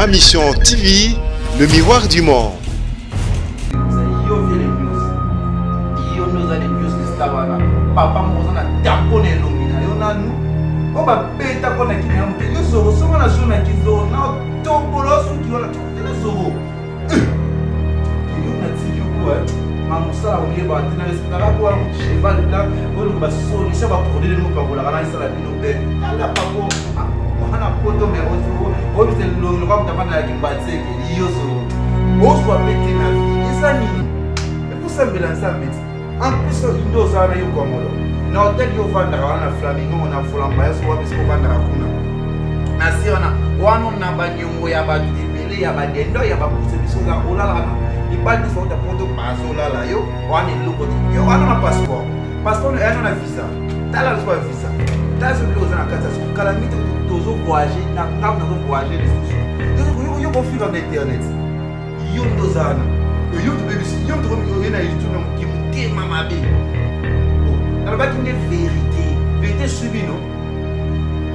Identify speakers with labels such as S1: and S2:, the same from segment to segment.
S1: Ma Mission TV, le miroir du monde.
S2: Papa moko oza na tampo na elongi na yo nanu oyo babetako na kini ya moke yo zoro songo na jour na kizoro na tombolo suki wana tena zoro yo natiki yo kuwa ma mosala oyeba te na respectaka kuwa cheval blanc oyo basolution baproduit ndenge opakolaka na esala bino be tala pako wana poto me oyebisa elongi lokola moto afanda ya kimbatseke yo zoro ozwa mpe te na vie eza nini ekosambela nzambe ti en plus nde ozala na yo kongolo na hotel yo ovandaka wana na flamingo na folamba yo soki wapi ovandaka kuna na se wana wana na baniongo ya bato ebele ya badendo ya bakuse biso oza olalaka na mibali nyonso bauta poto bazolala yo wana eloko te yo wana na passeport passeport eyano na visa tala biso ba visa tala biso biloko oza na kati ya soko kala miti tozo voyage na ngambo nazo voyage lisusu yo kofika na internet yo nde oza wana yo tobebisi yo oye na youtube na moki motema mabe oh, nalobaki nde verité verité eswi bino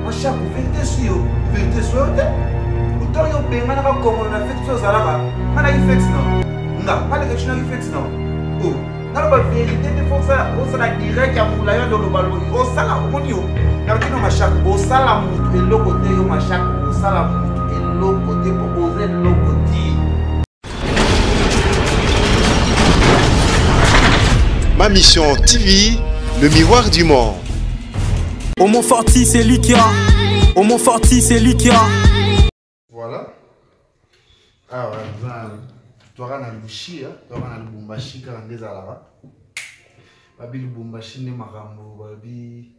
S2: mashako verité eswi yo verité eswi yo te otango yo obenganaka kongolo na feti so ozalaka nga naki feti no nga nga leke ti naki feti no oh, naloba verité te fo osala direct ya molai yo nde oloba osala omoni yo nalobi no mashako osala motu eloko te yo mashako osala motu eloko te mpo oza eloko te.
S1: Ma Mission TV, le miroir du monde.
S3: Homo Forti, c'est lui qui a. Homo Forti, c'est lui qui a.
S2: Voilà. Awa toaka na lushi, toaka na Lubumbashi kaka nde ezalaka. Babi Lubumbashi nde makambo babi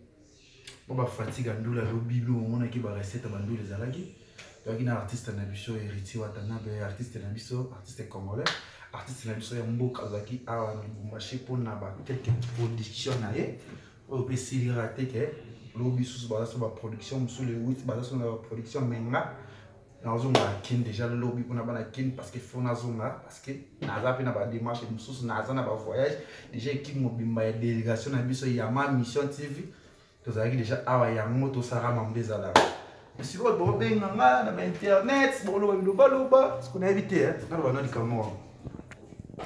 S2: mpo bafatigue ya ndula lobi lobi omonaki barecette ya bandula ezalaki. Toyaki na artiste na biso Héritier Watanabe, artiste na biso, artiste congolais, artiste na biso ya mboka azalaki awa na Lubumbashi mpona ba quelques productions na ye oyo mpe esili kaka te ke lobi susu baza so baproduction mosusu le 8 baza so na baproduction menga nazonga kin déjà lobi mpona bana kin parce que fo nazonga parce que naza mpe na badémarche mosusu naza na bavoyage déjà équipe mobimba ya délégation na biso ya Ma Mission TV tozalaki déjà awa yango tosalaka mambo ezalaka sikoyo bobenga nga na bainternet boloba bilobaloba siko nayebi te naloba na likambo wana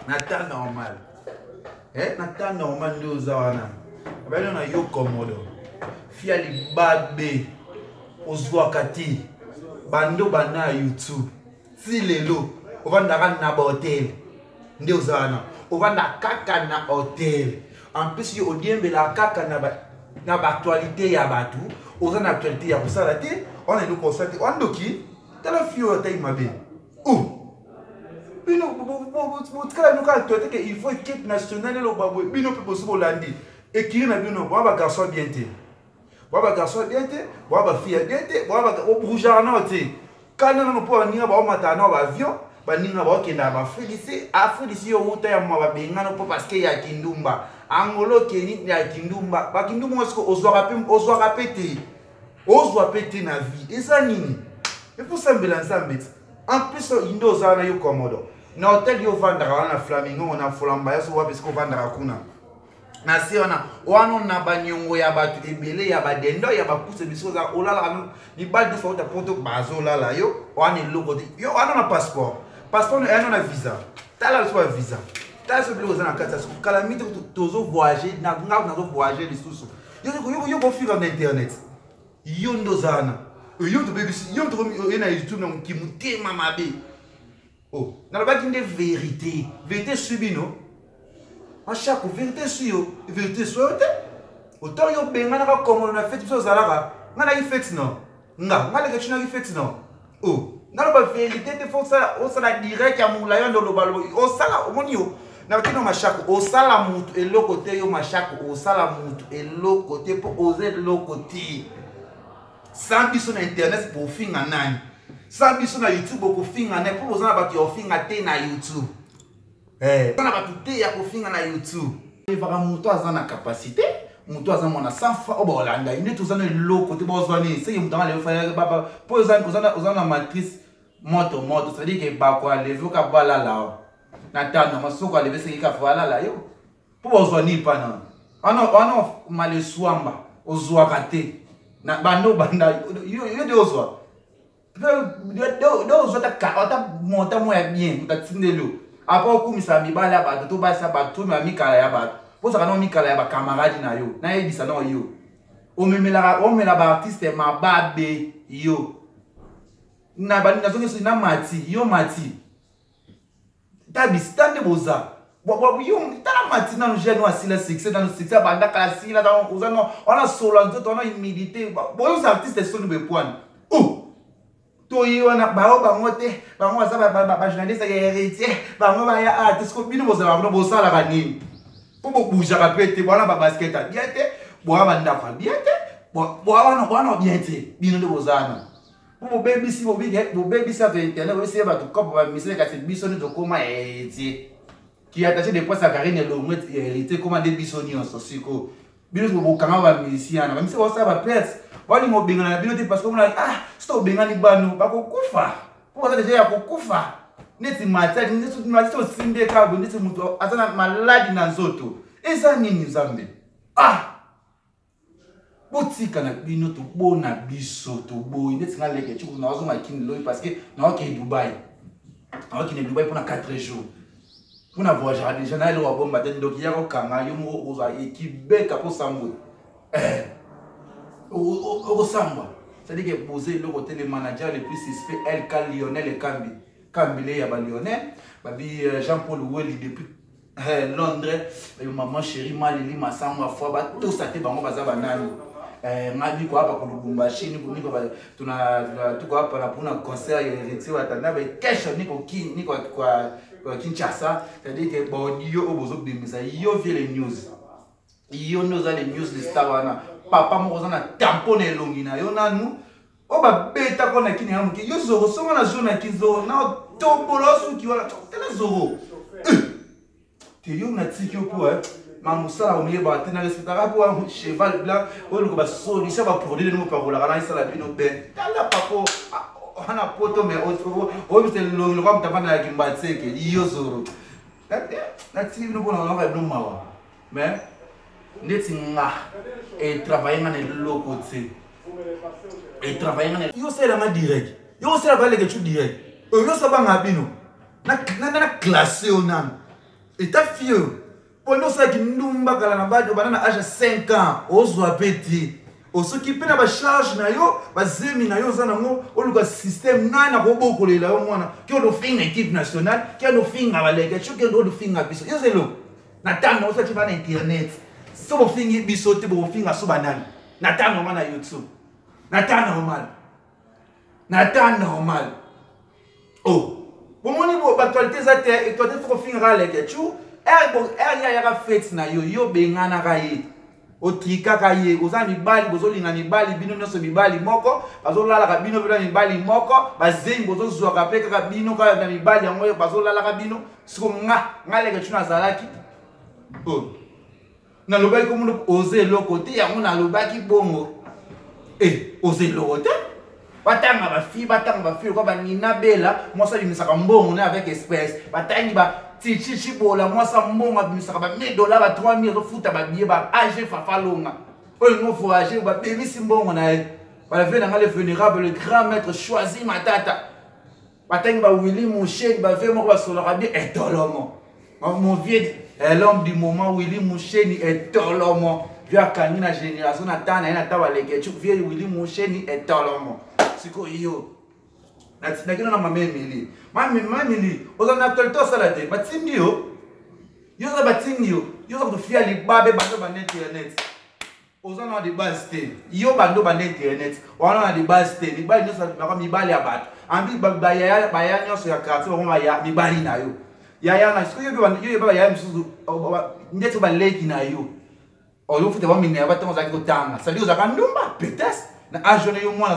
S2: na temps normal na temps normal nde oza wana abayino na yo komodo fia libabe ozwaka te bando banda ya youtube ti lelo ovandaka na bahotel nde oza wana ovanda kaka na hotel en plus yo odiembela kaka na baactualité ya bato oza na actualité ya kosala te wana eloko osala te wana ndoki tala fi oyo atai mabe o bino botikala bino kaka actualité ke il faut équipe nationale eloba boye bino mpe bosi bolandi ekiri na bino boa bagarçon bien te boa bagarçon bien te boa bafille ya bien te boa bourgeaka nao te kanda nano mpo baninga baomataka nao baavion baninga baokendaka baafrikisi afrikisi yo wuta ya mwa babengano mpo parceke ya kindumba angolo okeni ya kindumba bakindumba ngo siko ozwaka mpe te ozwa mpe te na vie eza nini ekosambela nzambe ti en plus nde oza wana yo komodo na hotel yo ovandaka wana na flamingo na folamba yo so wapi esika ovandaka kuna na se wana wana na baniongo ya bato ebele ya badendo ya bakuse biso oza olalaka mibali nyonso bauta poto bazolala yo wana eloko te yo wana na passeport passeport eyano na visa tala biso ba visa tala biso biloko eza na kati ya soko kala miti tozo voyage na ngambo nazo voyage lisusu yo kofika na internet yo nde oza wana yo tobebisi yo oye na youtube na motema mabe Oh, nalobaki nde verité verité eswi bino mashako verité eswi yo verité eswi yo te otango yo obenganaka kongolo na feti biso ozalaka nga naki feti no nga nga leke ti naki feti no o oh, naloba verité te fo osala direct ya molai wana olobaloba osala omoni yo nalobi no mashako osala motu eloko te yo mashako osala motu eloko te mpo oza eloko te sans biso na internet bofinga nani sans biso na youtube bokofinga nani mpo boza na bato ya kofinga te na youtube eh, boza na bato te ya kofinga na youtube evaka moto aza na capacité moto aza mwana sans fois oyo bakolanda ye nde toza na eloko te bozwa nini seke moto anga lelo faya mpo oza na matrice moto moto c'est à dire ke bako aleve oka balala na tano masoko aleve seke kafa alala yo mpo bozwa nini mpa nano wana wana maleswamba ozwaka te na banda obanda yo nde ozwa Ozwa ata monta moko ya bien, moto atindeli yo apres okumisa mibali ya bato to basi ya bato to mikala ya bato, ozalaka nao mikala ya bacamarade na yo. Nayebisa nao yo, omemelaka, omela baartiste mababe. Yo nazongisi na mati yo, mati tabisi ta nde boza yo. Tala mati nanu, jeune oyo asila succès nanu, succès abanda kala, asila oza no wana solo nzoto wana, humidité. Boyoza artiste soni boye pwani o toye wana bao bango te, bango baza bajournaliste ya Héritier, bango baya a te. Siko bino bozalaka kuna, bosalaka nini? Mpo bobujaka mpe te, bwana babasket ya bien te, bwana bandako ya bien te, bwana bwana bien te. Bino nde bozana mpo bobebisi, bobebisi bato internet, bobebisi bato kopo bamisele. Kasi biso nde tokóma Héritier ki attaché de presse ya Karine elongo, Héritier ekóma nde biso nyonso. Siko bino bokanga bamusicien wana, bamusicien basala baperte, balinga obengana na bino te, parce que omona, ah, soki obengani bano bakokufa, mpo baza deja ya kokufa. Neti Matiadi, neti osimbi eka boye, neti moto aza na maladi na nzoto. Eza nini, Nzambe? Ah, botika na bino, tobona biso toboyi. Neti nga leke cuku, nazonga Kini loyi, parce que naokende Dubai, naokende Dubai mpona 4 jours, mpona voyagaka déjà na eloko abomba te. Ndoki ya kokanga yo moko, okozwa ekibeka mpo sambwe, okosambwa. C'est-à-dire que boza eloko te. Le manager le plus suspect, LK Lionel Ekambi Kambile ya balionais, babi Jean Paul Weli depuis Londres, maman chérie Malili Masango afwa batosa te. Bango baza banani? Nga niko hapa ku Lubumbashi, niko tuna tuko hapa na puna concert ya Héritier Watanabe kesho. Niko kin niko kwa Kinshasa. C'est-à-dire que bon, yo oyo bozobimisa yo vie les news, yo nde oza les news de star wana. Papa moko oza na tampo na elongi na yo nanu oyo babetako na Kini ya moke. Yo Zoro, songo na jour na Kini, Zoro na tobola osuki wana. Tala Zoro te, yo natiki yo mpo ma mosala omiyebaka te. Na respectaka mpo cheval blanc oyo luka basolution, baproduit ndenge opakolaka na esala bino ben. Tala papo wana poto, me oyebisa elongi lokwa moto avandaka Kimbanseke. Yo Zoro, natiki bino mpona nayoka bino mawa, mais ndeti nga etravaille nga na eloko te, etravaille nga na yo osalelanga direct, yo osala baleke cu direct oyo nyonso abanga bino na classe oyo nanu eta fille oyo mpo nde osalaki ndumba kala na badi obanda na age ya 5 ans, ozwa mpe te, osoki mpe na bacharge na yo, bazemi na yo oza nango, oluka système nani akobokolela yo mwana. Ke odofinga équipe nationale, ke odofinga baleke, soki odofinga biso, yo zelo na ntango osati bana internet. So bofingi biso te, bokofinga so banani na temps normal na YouTube, na temps normal, na temps normal? Oh, bomoni baactualité eza te, actualité fo kofinga kaka leke cu ere ayaka fete na yo, yo benganaka ye, otrikaka ye. Oza mibali, bozolinga mibali, bino nyonso mibali moko bazolalaka bino, bino mibali moko bazengi bozozwaka mpe kaka bino kaka na mibali yango bazolalaka bino. Siko nga leke cu nazalaki, oh. Nalobaki komona oza eloko te, yango nalobaki bongo. E oza eloko te, batanga bafille, batanga bafille lokwa banina bela, mwasi abimisaka mbongo na avec espèce, batangi ba tichichi bola, mwasi mbongo abimisaka ba 1000 dollar, ba 3000, azofuta babillet ba ag fafa longa oyo ngo voyage, babimisi mbongo na ye. Balave na nga le vénérable, le grand maître Choisi Matata, batangi ba Willy Musheni, bavie moko basolaka bien etolomo. Mon vieux, l'homme du moment Willy Musheni etolomo, vieux akangi na génération na ta na ye na ta baleke vieux Willy Musheni etolomo. Sikoyo yo natindaki na mama Emili, mama Emili oza na actualité, osala te, batindi yo, yo oza, batindi yo, yo oza kotofia libabe bando banda internet, oza na de base te. Yo bando banda internet wana na de base te. Mibali nyonso baka mibali ya bato ambi, baya nyonso ya quartier bango baya mibali na yo, yaya na soki yo yeba bayaya mosusu ndeti baleki na yo, ozofuta baminerva ntango ozalaki kotanga. C'est-à-dire ozalaka ndumba peut-être na age wana. Yo mwana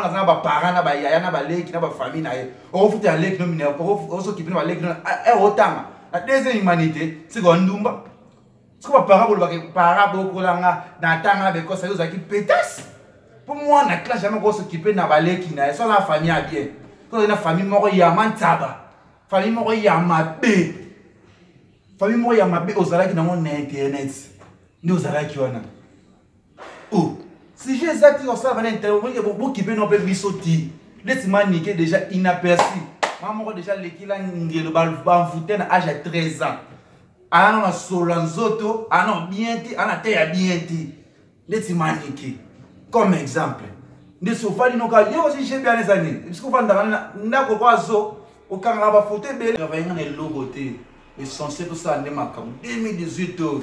S2: aza na baparent na bayaya na baleki na bafamille na ye, okofuta ya leki no minerva, ozokipe na baleki no otanga na deuxième humanité. Sikoyo ndumba, siko baparent bolobaka para bokolanga na ntanga na bekosa. Yo ozalaki pétasse mpo mwana classe jamais kosokipe na baleki na ye. So aza na famille ya bien, so ozali na famille moko ya mantsaba, famille moko ya mabe, famille moko ya mabe ozalaki nango na internet nde ozalaki wana. O sujet eza ti osala bana internet, bokipe no mpe biso ti. Neti manike déjà inaperçu. Mama moko déjà lekila ngelo banvute na âge ya 13 ans. Ana na solo nzoto, ana bien te, ana te ya bien te. Neti manike comme exemple. Nde ofandi noka yo osi jebi wana eza nini? Bisiko ofandaka na ndako kwa zo okangaka ba photo ebele. Travailler na eloko te. Essentiel tosala nde makambo 2018 oyo.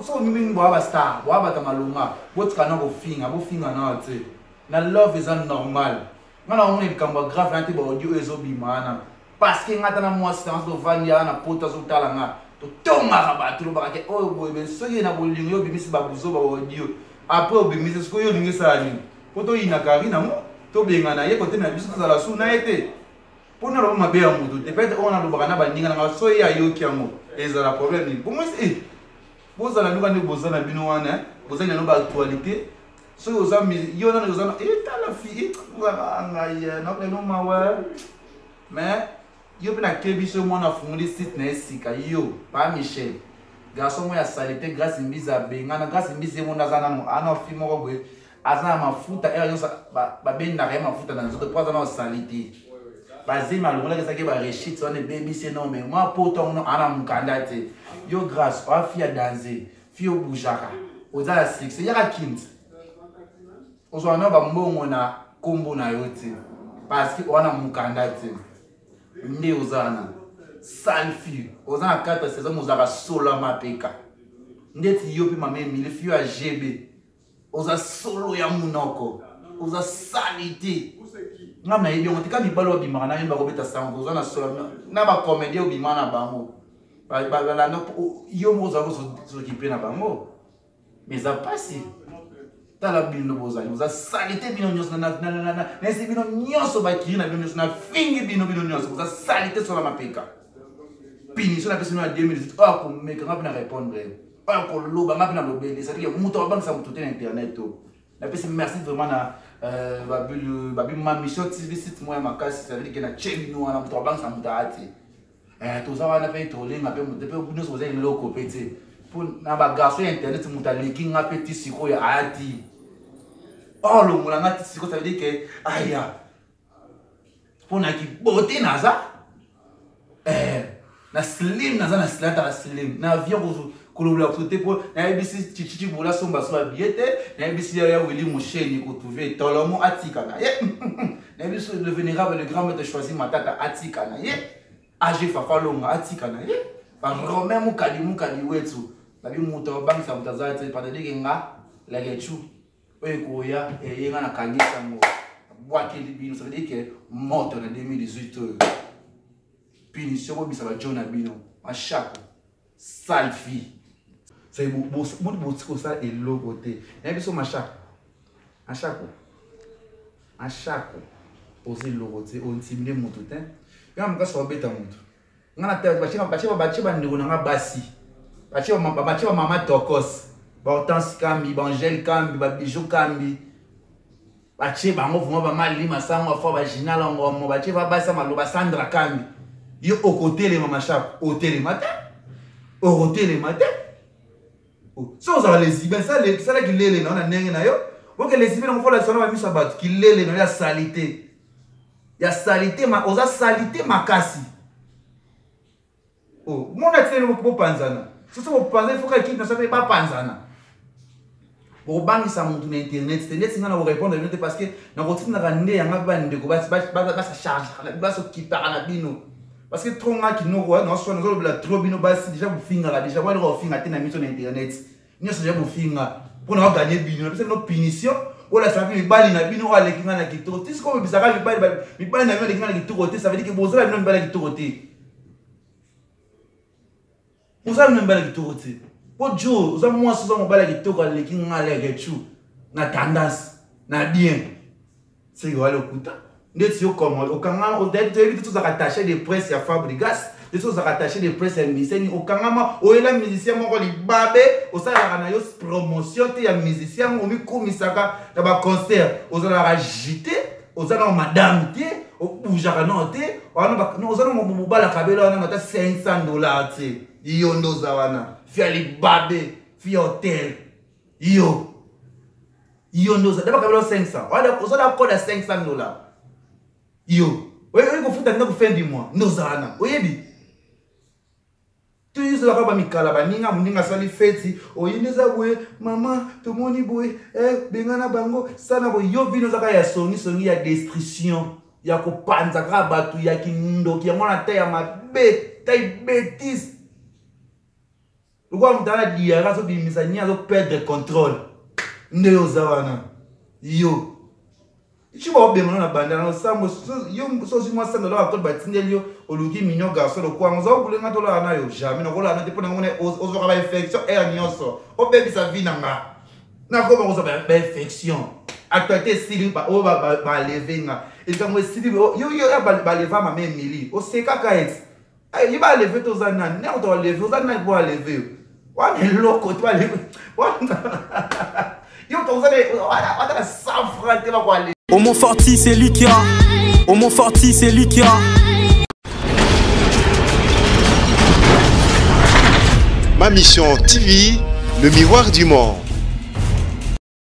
S2: So mingi boya ba star, boya bato malonga, botika na kofinga, bofinga na te. Na love eza normal. Nga na omona likambo ya grave na te ba audio oyo ezobima wana. Parce que nga ta na mwasi na tovandi wana na poto azotala nga. Totongaka bato lobaka ke oyo boye be soki na bolingo yo obimisi babuzo ba audio. Après obimisi sikoyo yo olingi esala nini? Po toyina Karine yango, tobengana ye kote na biso tozala su na ye te. Mpo naloba mabe ya moto te, peut-être oyo nalobaka na baninga na nga soki ye ayoki yango ezala problème nini? Bongo eh, bozala ndoka nde boza na bino wana, boza nano ba actualité. Soki oza yo nano oza eh, tala fi ngai nakeno mawa mais yo mpe nakebi so mwana afungoli site na ye sika yo pa Michel garçon moko ya salite Grâce Mbizi abengana Grâce Mbizi ye mona aza nano ana fi moko boye aza na mafuta ere nyonso babendaka ye mafuta na nzoto mpo aza na salite bazemi alongolaki ezalaki barechite wana ebebisi ye no mais mwa poto yango ana mokanda te yo Grâce oa fi ya danze fi obujaka oza na succès yaka kindi ozwa na bambongo na kombo na yo te parce que oa na mokanda te nde oza na sale fille oza na 4 saison ozalaka solo mapeka ndeti yo mpe mama Emile fille ya GB oza solo ya munoko oza salite nga nayebi yango tika mibali babimaka na yo bakobeta sango oza na solo na bacomédien obima na bango balanda yo moko ozala kosokipe na bango mais eza mpasi tala bino bozali boza salite bino nyonso nayesi bino nyonso bakiri na bino nyonso nafingi bino bino nyonso boza salite sola mapeka punition napesi bino ya 2018 oyo akomeka nga mpe na répondre oyo akoloba nga mpe na lobeli ezali moto abangisa moto te na internet o napesi merci vraiment na babi ma mission TV site moko ya makasi ça veut dire ke na tie bino wana moto abangisa moto aya te. Toza wana mpe tolenga mpe moto mpe nyonso boza eloko mpe te mpo na bagarçon ya internet moto aleki nga mpe ti sikoyo aya ti olongola nga ti sikoyo ça veut dire ke aya mpo na kibote naza na slim naza na slim ataka slim na avion kolobola kutu te mpo nayebisi chichichi bola somba so abiye te nayebisi ya Willy Musheni kotrouve tolomo atika na ye nayebisi le vénérable le grand maître choisi Matata atika na ye AG Fafa Longa atika na ye Romain Mukadi Mukadi wetu babi moto abangisa moto aza te patadike nga lakechu oyo ekoya eye nga nakangisi yango bwakeli bino ça veut dire que moto na 2018 oyo punition bobisa bajo na bino mashako sale fille boni boti kosala eloko te nayebi biso mashako mashako mashako oza eloko te ointimide moto te yo na mokasi wabeta moto nga na tete batie bandeko na nga basi batie bamama tokos bahortense kambi baangele kambi babijou kambi batie bango vraimen bamalima sango afo bagina longomo batie babasi ya maloba Sandra kambi yo okotelema mashako otelema te okotelema te so ozala lesibien sala kilele na yo na ndenge na yo oke lesibien nango folakisa na bamiso ya bato kilele na yo ya salite ya salite oza salite makasi mona tinene bopanzana soso bopanzana ifoka ekipe na so mpe bapanzana bokobangisa motu na internet te ndeti nga na korépondre bino te parce que nakotindaka nde yanga mpe bandeko basachargaka basokipaka na bino parce que trop nga kinoko naswana nazolobela trop bino basi déjà bofingaka déjà bwana kofinga te na miso na internet nyonso déjà bofinga mpona baganye bino napesa bino punition olakisaka mpe mibali na bino oyo aleki nga na kitoko te sikoyo obebisaka mibali na bino aleki nga na kitoko te ça veut dire ke bozala bino mibali ya kitoko te ozala bino mibali ya kitoko te po jo oza mwasi oza mobali ya kitoko aleki nga lekechu na tendance na bien seke wali okuta ndeti yo koma okangama toyebi te tozalaka attaché de presse ya Fabrigas te tozalaka attaché de presse ya musicien okangama oyela musicien moko libabe osalaka na yo promotion te ya musicien omikumisaka na baconcert ozalaka jite oza na madame te obujaka nao te oza na mobali akabela wana ata $500 te yo nde oza wana fia libabe fia hotel yo. Yo nde oza bakabela 500, ozala code ya 500 $. Yo oyebi kofuta ndako fin du mois, nde ozala na oyebi tozalaka bamikala baninga. Moninga asali feti, oyindi eza boye, mama tomoni boye, bengana bango sana boye. Yo vino ozaka ya songisongi, ya destruction, ya kopanza kaka bato, ya kindoki. Yango wana ta ya mabe, ta bétise, lokola moto ana diarrhée, azobimisa nini, azoperdre contrôle. Nde yo oza wana, yo ti baobengana na banda na osambo. Yo sosi mwa 100 $ akode batindeli yo, oluki mignon garçon lokwanga, oza obulenga, tolala na yo. Jamais nakolala na te, mpo nango ozwaka bainfection aire nyonso, obebisa vie na nga, nakoma kozwa bainfection. Actualité esili, oyo baleve nga, likambo esili. Yo baleva mama Emili, osekaka ete ye baleve te. Oza nani? Ndenge to baleve, oza nani mpo baleve yo? Wana eloko te baleve yo, ata na 100 franc te bakoale.
S3: Au Forti, c'est Likia. Au Forti, c'est Likia.
S1: Ma Mission TV, le miroir du monde.